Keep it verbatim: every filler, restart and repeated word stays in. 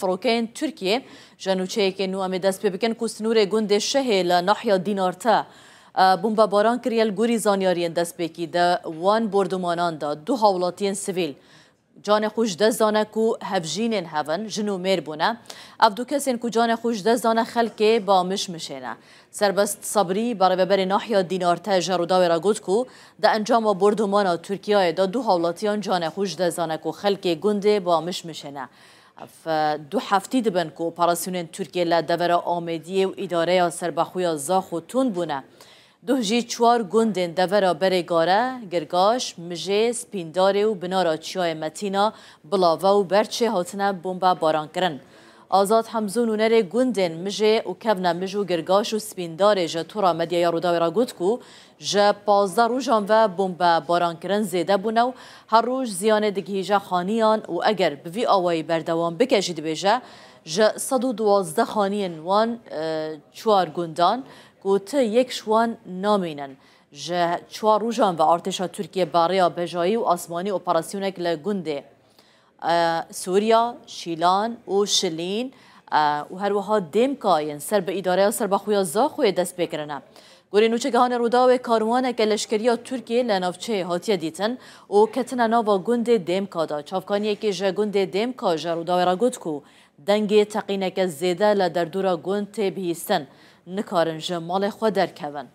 Firokeyên Tirkiyê. Ji nûçeyekê nû em ê dest pê bikin ku sinûrê gundê Şehê li nahiya Dînarte, e, bombebaran kiriye. Li gorî zanyariyên destpêkî di wan bordumanan de du hawlatiyên sivîl canê xwe ji dest dane ku hevjînên hev in, jin û mêr bûne. Ev du kesên ku canê xwe ji dest dane xelkê Bamişmişê ne. Serbest Sabrî, berêveberê nahiya Dînarte, ji Rûdawê re got ku di encama bordumana Tirkiyeyê de du hawlatiyan canê xwe ji dest dane ku xelkê gundê Bamişmişê ne. Ev, e, du heftî dibin ku operasyonên Tirkiye li devera Amêdiyê û îdareya serbexwe ya Zaxo tund bûne. Duh jî çar gundên devera Berê Gare, Girgaş, Mijê, Spîndarê û Binara Çiyayê Metîna, Bilave û Berçê hatine bombe baran kirin. Azad Hemzû, nûnerê gundên Mijê û kevne Mij û Girgaş û Spîndarê, ji Tora Medyaya Rûdawê re got ku ji pazdeh rojan ve bombe baran kirin zêde bûne û her roj ziyanê digihîje xaniyan û eger bi vî awayî berdewam bike jî, dibêje, ji sed û duwazdeh xaniyên wan, e, çar gundan ku ti yek ji wan namînin. Ji çar rojan ve artêşa Tirkiye bi rêya bejayî û asmanî operasyonek li gundê, e, Sûriya, Şîlan û Şilîn, e, û her wiha Dêmka yên ser bi îdareya serbexwe ya Zaxoyê dest pê kirine. Gorî nûçegihanê Rûdawê, karwaneke leşkeriya Tirkiye li navçeyê hatiye dîtin û ketine nava gundê Dêmka de. Çavkaniyekê ji gundê Dêmka ji Rûdawê re got ku dengê teqîneke zêde li derdora gund tê bihîstin, nikarin ji malê xwe derkevin.